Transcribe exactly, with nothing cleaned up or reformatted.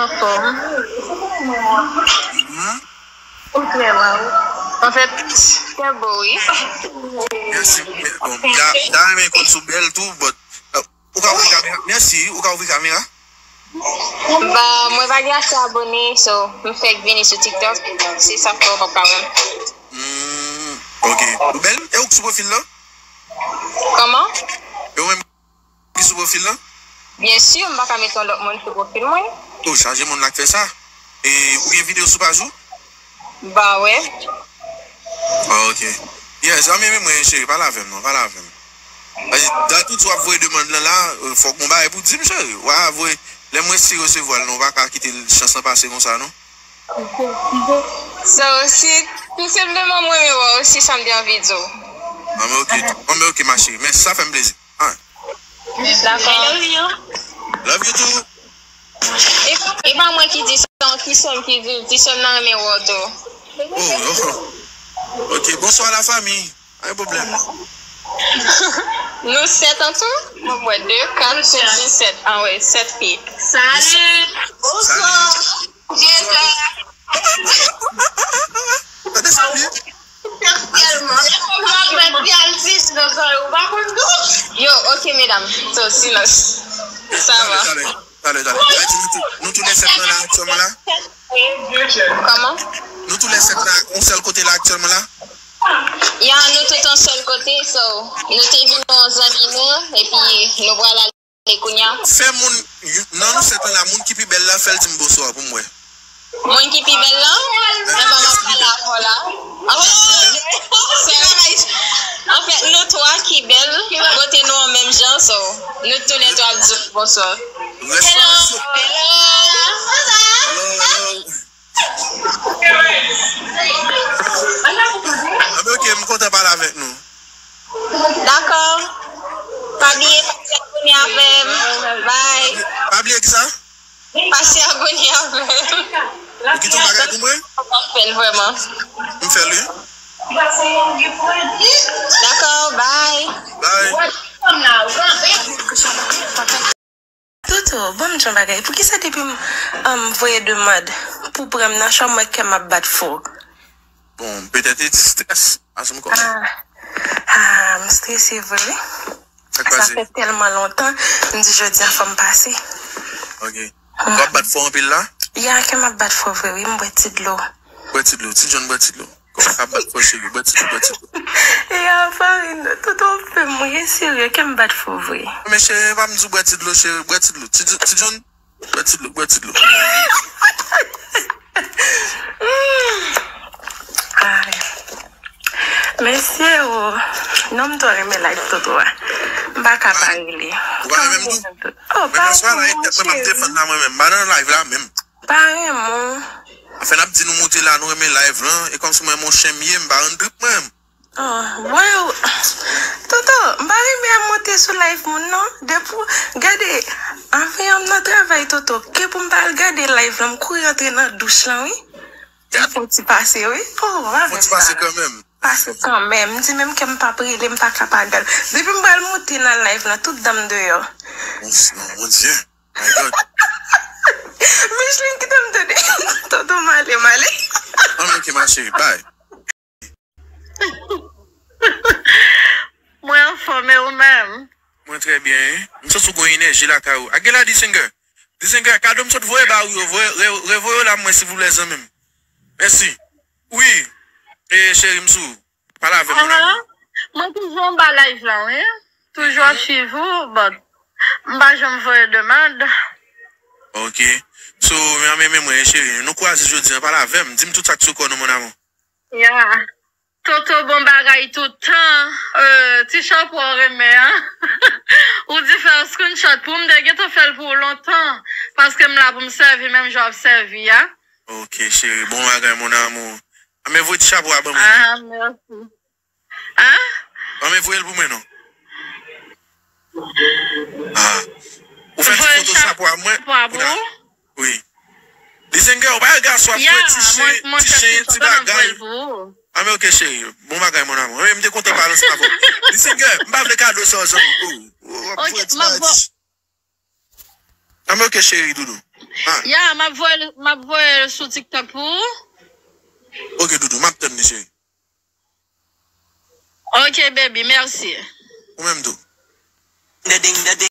Anfòm. Mhm. Ou trè bèl. Anfèt, trè bo, wi. Mèsi. Bon, m ta, m ta renmen konn si w bèl tou, but, euh, ou ka ouvri kamera? Mèsi, ou ka ouvri kamera? Ba, mwen pa gen ase abòne, so, m fèk vini sou TikTok. Se sa k fè w p ap ka wè m. Hmm, ok. Ou bèl? E ou k sou pwofil la? Kòman? E ou menm ki sou pwofil la? Byen si, m pa ka mete yon lòt moun sou pwofil mwen. Oh, chaje moun la k fè sa. E ou gen videyo sou paj ou? Ba wè. Ah, ok. Yeah, zanmi mwen, cheri, pale avè m non, pale avè m. Paske dan tout w ap voye demann lan la, euh, fòk gon bagay pou di m, cheri. W a voye, lè m resi resevwa l non, w pa ka kite chans lan pase konsa non. So, si, si se m demann mwen, mwen wè w, si sa m te anvi di w. Anben, ok, anben, ok, ma chérie. Mèsi, sa fè m plezi. Ah. Dakò. I love you. Love you too. E, e pa mwen ki di sa, se yon ti sè m ki di, ti sè m nan renmen wè w tou. Oh, oh. Ok, bonsoir la famille. Pa gen pwoblèm. Nou sèt an tou? Mwen wè de, kat, sis, sèt. Ah wè, sèt fi. Salut. Bonsoir. Salut. Tande sa byen? Tèlman. Yo, ok, medam. So, silans. Sa va. Talè, talè, talè, talè. Mwen di nou tou, nou tou lè sèt lan la aktyèlman la? Kòman? Nou tou lè sèt la, yon sèl kote la aktyèlman la? Ya, nou tout yon sèl kote, so, nou te vin yon zanmi nou, epi nou pral ale kounye a. Fè moun, nan nou sèt lan la, moun ki pi bèl la, fè l di m bonswa pou m wè. Moun ki pi bèl lan? Enben, m ap pale avè w la. Oh! Anfèt, nou twa ki bèl, bote nou an menm jan, so, nou tou lè twa ap di w bonswa. Hello! Hello! Hello, hello. Anben, ok, m kontan pale avèk nou. Dakò. Pa bliye pase abòne avè m. Bye. Pa bliye kisa? Pase abòne avè m. Ou kite yon bagay pou mwen? M ap fè l vrèman. M fè l, wi. Dakò, bye. Bye. Toto, ban m di yon bagay. Poukisa depi m, um, voye demann pou pran m nan chanm, mwen kè m ap bat fò? Bon, petèt e ti strès, asanm kòman? Ah, ah, m strese vre, wi. Sa k pase? Sa fè tèlman lontan, m di jodi a fò m pase. Ok. Kè w ap bat fò anpil la? Ya, kè m ap bat fò vre, wi, m bwè ti dlo. Bwè ti dlo, ti John bwè ti dlo. Kò w ka bat fò cheri, bwè ti dlo, bwè ti dlo. E a, pa ri non, Toto ap fè m ri, serye, kè m bat fò vre. Men cheri, pa m di w bwè ti dlo, cheri, bwè ti dlo. Ti, ti John, bwè ti dlo, bwè ti dlo. Ay. Mesye o, non m twò renmen live Toto a. M pa ka pa rile. Ou pa renmen m tou? Oh, men pa bonswa la, e tèt mwen m ap defann la mwen menm. M pa nan live la menm. Pa renmen w. Anfen, n ap di nou moute la, nou renmen live lan, e kòmsi mwen menm yon chen m ye, m pa rann trip mwen menm. Oh, mwen, Toto, m pa renmen ap monte sou live moun non. Depi, gade, anfen, m nan travay, Toto, ke pou m pa al gade live lan, m kouri antre nan douch lan, wi. M fè yon ti pase, wi. Oh, m pa renmen sa. Fè yon ti pase kanmenm. Pase kanmenm. M di menm ke m p ap rile, m pa ka pa gade. Depi m pral moute nan live lan, tout dan m deyò. Mon, mon Dye. My God. Micheline, kite m tande. Toto, m ale, m ale. Ann, ok, ma chérie, bye. Mwen anfòm, e ou menm? Mwen trè byen, wi. M santi w gon enèji lakay ou. A gen la, D-Singer. D-Singer, kado m sot voye ba ou yo, voye, re-, revoye yo la mwen, silvouplè, zanmi m. Mèsi. Wi. E, cheri m sou. Pale avè m, mon amour. Mwen toujou anba live lan, wi. Toujou ap swiv ou, but m pa janm voye demann. Ok. So, men, men, men mwen, cheri, nou kwaze jodi a, pale avè m. Di m tout sa k sou kò nou, mon amour. Ya. Toto bon bagay tout tan. Euh, ti chapo w renmen an. Ou di fè yon screenshot pou m, te gentan fè l pou ou lontan. Paske m la pou m sèvi menm jan w ap sèvi a. Ok, cheri. Bon bagay, mon amour. Anben voye ti chapo a ban mwen. Ah, mèsi. Hein? Anben voye l pou mwen non. Ah. Ou fè ti foto chapo a mwen. Wi. Li Singer, ou pa wè gason ap jwe ti chen, ti chen, ti bagay. Anben ok cheri. Bon bagay, mon amour. Anben m te kontan pale ansanm avè w. Li Singer, m pa vle kado sa w zanmi. Oh, oh, w ap voye ti bagay ti chen. Anben ok cheri, doudou. Ya, m ap voye l, m ap voye l sou TikTok pou ou. Ok, doudou, m ap tann li, cheri. Ok, baby, mèsi. Ou menm tou.